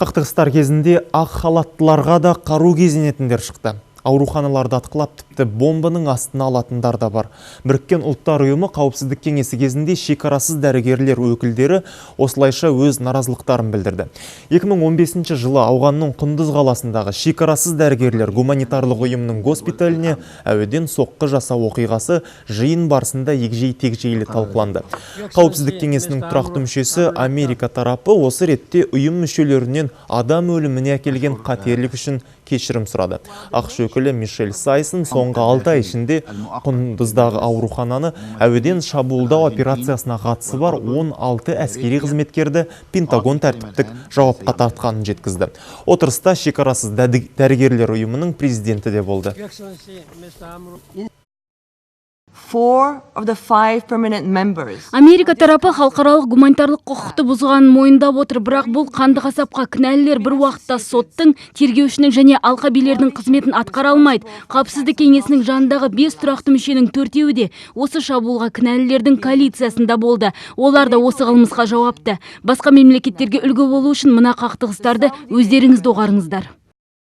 Қақтығыстар кезінде ақ халаттыларға да қару кезенетіндер шықты. Ауруханаларды атқылап, тіпті бомбаның астына алатындар да бар. Біріккен Ұлттар Ұйымы Қауіпсіздік Кеңесі кезінде шекарасыз дәрігерлер өкілдері осылайша өз наразылықтарын білдірді. 2015 жылы Ауғанның Құндыз қаласындағы шекарасыз дәрігерлер гуманитарлық ұйымының госпиталіне әуеден соққы жасау оқиғасы жиын барысында егжей-тегжейлі талқыланды. Қауіпсіздік Кеңесінің тұрақты мүшесі Америка тарапы осы ретте ұйым мүшелерінен адам өліміне әкелген қателік үшін кешірім сұрады. АҚШ өкілі Мишель Сайсон соңғы 6 ай ішінде Құндыздағы аурухананы әуеден шабуылдау операциясына қатысы бар 16 әскери қызметкерді Пентагон тәртіптік жауапқа тартқанын жеткізді. Отырыста шекарасыз дәрігерлер ұйымының президенті де болды. Four of the five permanent members. Америка тарапы халықаралық гуманитарлық құқықты бұзғанын мойындап отыр, бірақ бұл қанды қасапқа кінәлілер бір уақытта соттың, тергеушінің және алқабилердің қызметін атқара алмайды. Қауіпсіздік Кеңесінің жанындағы бес тұрақты мүшенің төртеуі де осы шабуылға кінәлілердің коалициясында болды. Олар да осы қылмысқа жауапты. Басқа мемлекеттерге үлгі болу үшін мына қақтығыстарды өздеріңіз доғарыңыздар.